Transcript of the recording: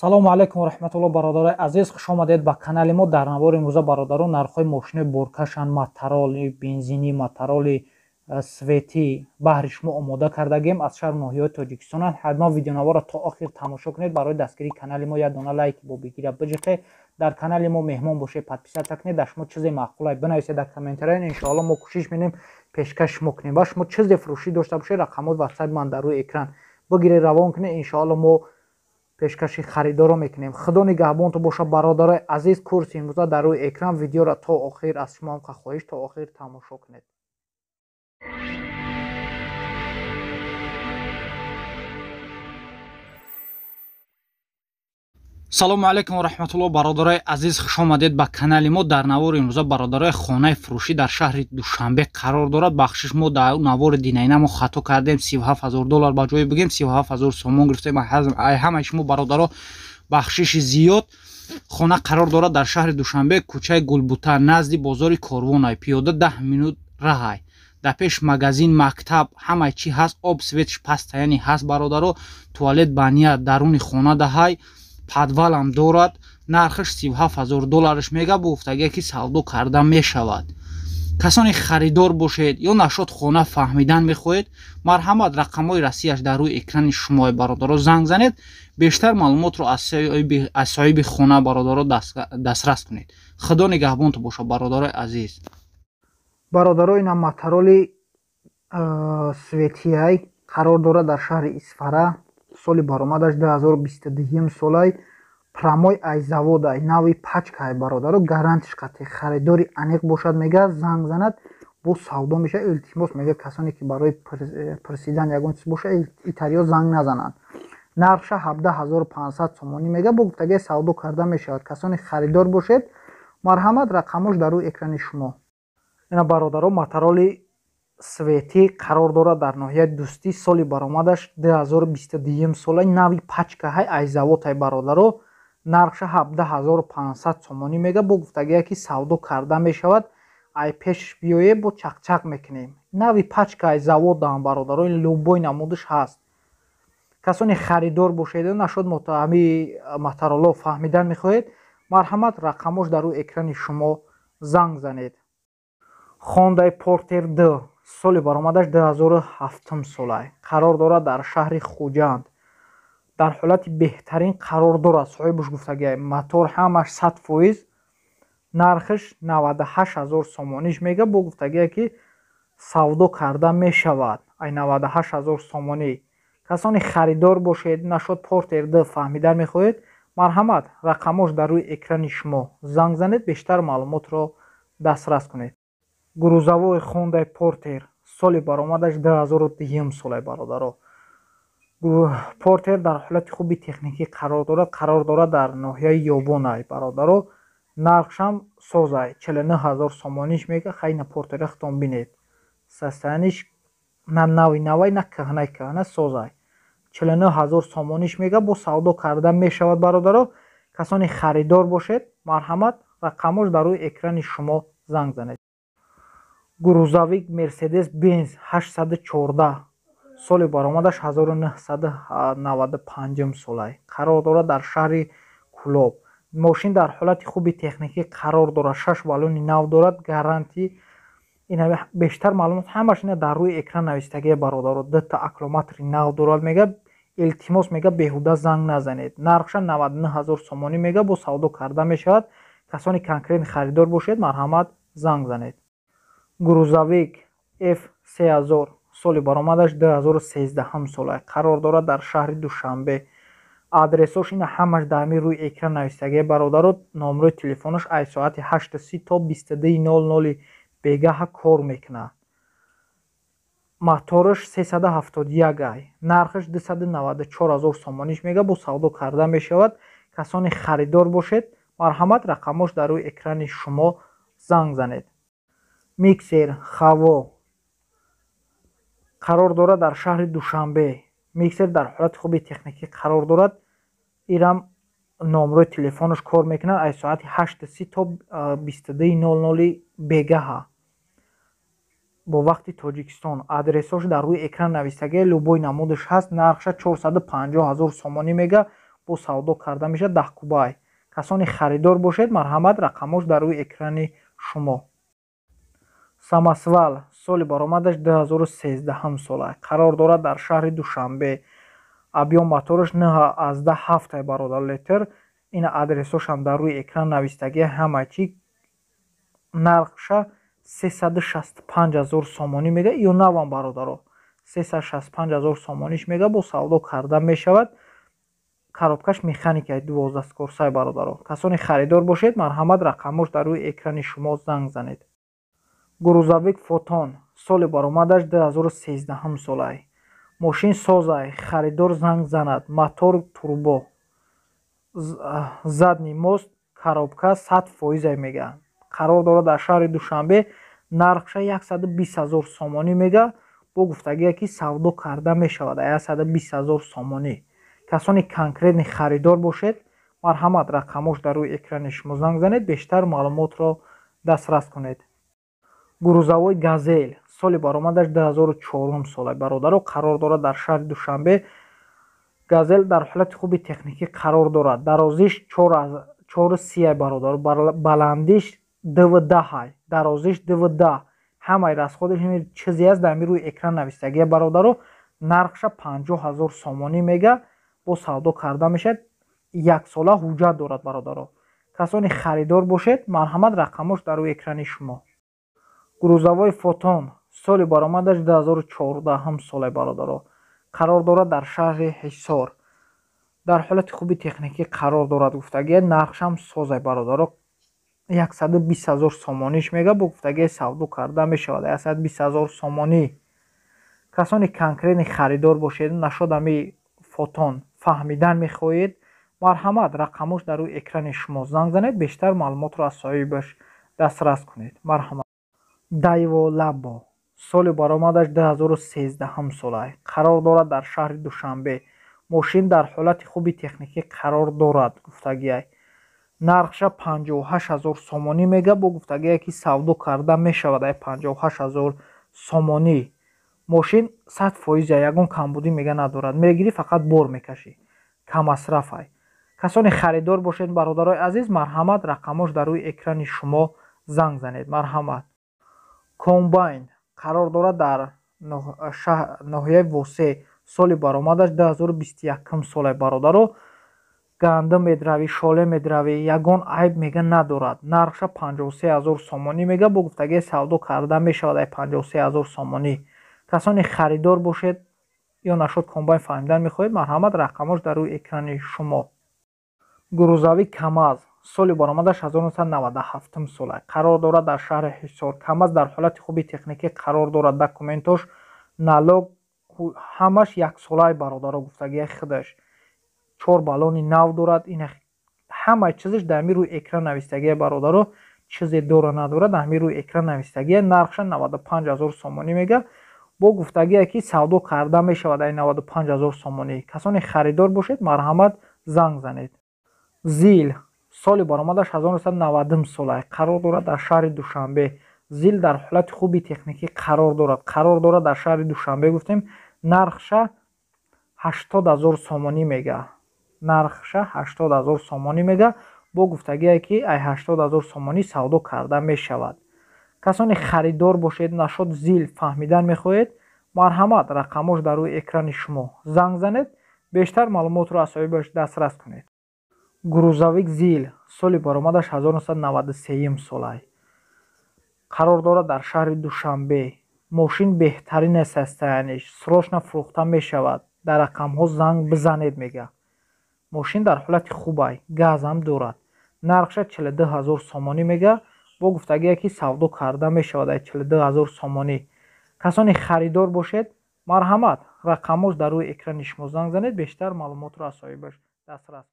Салому алайкум ва раҳматуллоҳ, бародарои азиз, хуш омадед ба канали мо. Дар навори имрӯза, бародарон, нархҳои мошинои боркашанд, матароли бензинӣ, матароли светӣ баҳри шумо омода кардагем. Аз шаҳру ноҳияҳои Тоҷикистонанд. Ҳатман видеонаворро то охир тамошо кунед. Барои дастгирии канали мо як дона лайк бо бигира биҷиқед. Дар канали мо меҳмон бошед, подписаться кунед. Дар шумо чизе маъқулай бинависед дар комментария, иншоалло мо кӯшиш менем пешкаш шумо кунем. Ва шумо чизе фурӯшӣ дошта бошед, рақамҳои ватсапи ман дар рӯи экран бигиред, равон кунед, иншоалло мо пешкаши харидоро мекунем. Худо нигаҳбонтон бошад, бародарои азиз. Курси имрӯза дар рӯи экран, видеоро то охир, аз шумо ҳам хоҳиш, то охир тамошо кунед. Салому алайкум ва раҳматуллоҳ, бародарои азиз, хуш омадед ба канали мо. Дар навори имрӯза, бародарои, хонаи фурӯшӣ дар шаҳри Душанбе қарор дорад. Бахшиш, мо дар навори динаина мо хато кардем, 37 000 доллар ба ҷое бигем, 37 000 сомон гирифтем. Ай ҳамаи шумо бародаро бахшиши зиёд. Хона қарор дорад дар шаҳри Душанбе, кӯчаи Гулбута, назди бозори Корвонай, пиёда 10 минут раҳай. Дар пеш магазин, мактаб, ҳамаи чӣ ҳаст, об, светш постоянный ҳаст, бародаро. Туалет, баня даруни хона даҳай, подвалам дорад. Нархаш 37 000 доллараш мега, гуфтагия ки савдо карда мешавад. Касоне харидор бошед ё нашод хона фаҳмидан мехоҳед, марҳамат, рақамҳои Россияш дар рӯи экрани шумо, бародаро, занг занед, бештар маълумотро аз соҳиби хона, бародаро, дастрас кунед. Худо нигаҳбонтон бошад, бародарои азиз. Бародаро, ина матароли светияй қарор дорад дар шаҳри Исфара. Соли баромадаш 2022 солай, прямой ай заводай, нави пачкай, бародаро, гарантиш қатъи. Харидори аниқ бошад, мега, занг занад, бо савдо мешавад. Илтимос, мега, касоне ки барои пурсидан ягон чиз боша, итариё занг назананд. Нархша 17 500 сомонӣ мега, бо гуфтагии савдо карда мешавад. Касоне харидор бошед, марҳамат, рақамош дар рӯи экрани шумо. Ина, бародаро, матароли светӣ қарор дорад дар ноҳияи Дӯстӣ. Соли баромадаш 2022 сола, нави пачкаҳай, ай заводтай, бародаро. Нархша 17 500 сомонӣ мега, бо гуфтагие ки савдо карда мешавад. Ай пеш биёе, бо чақчақ мекунем. Нави пачка ай заводаам, бародаро, любой намудаш ҳаст. Касоне харидор бошед, нашуд ҳами матароло фаҳмидан мехоҳед, марҳамат, рақамош дар рӯи экрани шумо, занг занед. Хондай Портер Д, соли баромадаш 2007 солай, қарор дорад дар шаҳри Хуҷанд. Дар ҳолати беҳтарин қарор дорад, соҳибаш гуфтагиай, мотор ҳамаш 100%. Нархаш 98 000 сомониш мега, бо гуфтагие ки савдо карда мешавад. Ай 98 000 сомонӣ. Касоне харидор бошед, нашод Портер Д фаҳмидан мехоҳед, марҳамат, рақамош дар рӯи экрани шумо, занг занед, бештар маълумотро дастрас кунед. Грузовой Хондай Портер, соли баромадаш 2002 солай, бародаро. Портер дар ҳолати хуби техникӣ қарор дорад, қарор дорад дар ноҳияи Ёвонай, бародаро. Нархшам созай, 49 000 сомониш мега. Хайна Портера худтон бинед, состояниш на нави навай, на кӯҳнай кӯҳна, созай. 49 000 сомониш мега, бо савдо карда мешавад, бародаро. Касоне харидор бошед, марҳамат, рақамош дар рӯи экрани шумо, занг занед. Грузовик Мерседес Бенз 814, соли баромадаш 1995 солай, қарор дорад дар шаҳри Кӯлоб. Мошин дар ҳолати хуби техникӣ қарор дорад, шаш баллони нав дорад, гарантӣ. Ина бештар маълумот ҳамаш ина дар рӯи экран навистагия, бародаро. Дута аккумулятори нав дорад мега. Илтимос, мега, беҳуда занг назанед. Нархша 99 000 сомонӣ мега, бо савдо карда мешавад. Касоне конкретно харидор бошед, марҳамат, занг занед. Грузовик F 3000, соли баромадаш 2013 сола, қарор дорад дар шаҳри Душанбе. Адресош ина ҳамаш дар ҳамин рӯи экран навистагия, бародаро. Номерои телефонаш ай соати 8:30 то 22:00 бегаҳа кор мекунад. Мотораш 371 ай. Нархаш 294 000 сомониш мега, бо савдо карда мешавад. Касоне харидор бошед, марҳамат, рақамош дар рӯи экрани шумо, занг занед. Миксер Хаво қарор дорад дар шаҳри Душанбе. Миксер дар ҳолати хуби техникӣ қарор дорад. Ирам номерои телефонаш кор мекунад аз соати 8:30 то 22:00 бегаҳа бо вақти Тоҷикистон. Адресош дар рӯи экран навистагия, любой намудаш ҳаст. Нархша 450 000 сомонӣ мега, Бо савдо карда мешавад, 10 кубай. Касоне харидор бошед, марҳамат, рақамош дар рӯи экрани шумо. Самосвал, соли баромадаш 2013 сола, қарор дорад дар шаҳри Душанбе. Объём мотораш 9,7, бародар, литр. Ина адресошам дар рӯи экран навистагия, ҳама чи. Нархша 365 ҳазор сомонӣ мега. Ё навам, бародаро, 365 ҳазор сомониш мега, бо савдо карда мешавад. Коробкаш механикаи 12 скоростной. Бародаро, касоне харидор бошед, марҳамат, рақамош дар рӯи экрани шумо, занг занед. Грузовик Фотон, соли баромадаш 2013 солай. Мошин созай, харидор занг занад. Мотор турбо, задний мост, коробка 100%-ай мега. Қарор дорад дар шаҳри Душанбе. Нархша 120 ҳазор сомонӣ мега, бо гуфтагие ки савдо карда мешавад 120 ҳазор сомонӣ. Касоне конкретный харидор бошед, марҳамат, рақамош дар рӯи экрани шумо, занг занед, бештар маълумотро дастрас кунед. Грузовой Газель, соли баромадаш 2004 сола, бародаро, қарор дорад дар шаҳри Душанбе. Газель дар ҳолати хуби техникӣ қарор дорад. Дарозиш чору сияй, бародаро, баландиш дуву даҳай, дарозиш дуву даҳ. Ҳамаи расходаш чизе аст, дар рӯи экран навистагия, бародаро. Нархша 50 000 сомонӣ мега, бо савдо карда мешавад. Яксола ҳуҷҷат дорад, бародаро. Касоне харидор бошед, марҳамат, рақамош дар рӯи экрани шумо. Грузовой Фотон, соли баромадаш 2014 соле, бародаро, қарор дорад дар шаҳри Ҳисор. Дар ҳолати хуби техникӣ қарор дорад, гуфтагия. Нархшам созай, бародаро, 120 ҳазор сомониш мега, бо гуфтагия савдо карда мешавад 120 ҳазор сомонӣ. Касоне конкретный харидор бошед, нашод ами Фотон фаҳмидан мехоҳед, марҳамат, рақамош дар рӯи экрани шумо, занг занед, бештар маълумотро аз соҳибаш дастрас кунед. Марҳамат. Дайво Лабо, соли баромадаш 2013 сола, қарор дорад дар шаҳри Душанбе. Мошин дар ҳолати хуби техникӣ қарор дорад, гуфтагиай. Нархша 58 ҳазор сомонӣ мега, бо гуфтагие ки савдо карда мешавад ай 58 ҳазор сомонӣ. Мошин 100%, ягон камбудӣ мега надорад. Мегирӣ, фақат бор мекашӣ, каммасрафай. Касоне харидор бошед, бародарои азиз, марҳамат, рақамош дар рӯи экрани шумо, занг занед. Марҳамат. Комбайн, қарор дорад дар ноҳияи Восе. Соли баромадаш 2021 соле, бародаро. Гандум медравӣ, шоле медравӣ, ягон айб мега надорад. Нархша 53 ҳазор сомонӣ мега, бо гуфтагии савдо карда мешавад ай 53 ҳазор сомонӣ. Касоне харидор бошед ё нашод комбайн фаҳмидан мехоҳед, марҳамат, рақамош дар рӯи экрани шумо. Грузовик Камаз, соли баромадаш 1997 сола, қарор дорад дар шаҳри Ҳисор. Камаз дар ҳолати хуби техникӣ қарор дорад. Документош, налог, ҳамаш яксолаи, бародаро, гуфтагия худаш. Чор баллони нав дорад. Ин ҳамаи чизаш дар ҳамин рӯи экран навистагия, бародаро. Чизе дора надорад, дар ҳамин рӯи экран навистагия. Нархша 95 ҳазор сомонӣ мега, бо гуфтагие ки савдо карда мешавад ай 95 ҳазор сомонӣ. Касоне харидор бошед, марҳамат, занг занед. Зил, соли баромадаш 1990 сола, қарор дорад дар шаҳри Душанбе. Зил дар ҳолати хуби техникӣ қарор дорад. Қарор дорад дар шаҳри Душанбе, гуфтем. Нархша 80 ҳазор сомонӣ мега. Нархша 80 ҳазор сомонӣ мега, бо гуфтагие ки ай 80 ҳазор сомонӣ савдо карда мешавад. Касоне харидор бошед, нашод Зил фаҳмидан мехоҳед, марҳамат, рақамош дар рӯи экрани шумо, занг занед, бештар маълумотро аз соҳибаш дастрас кунед. Грузовик Зил, соли баромадаш 1993 солай, қарор дорад дар шаҳри Душанбе. Мошин беҳтарин состояниш, срочно фурӯхта мешавад, дар рақамҳо занг бизанед, мега. Мошин дар ҳолати хубай, газам дорад. Нархша 42 ҳазор сомонӣ мега, бо гуфтагие ки савдо карда мешавад ай 42 ҳазор сомонӣ. Касоне харидор бошед, марҳамат, рақамош дар рӯи экрани шумо, занг занед, бештар маълумотро аз соҳибаш дастрас.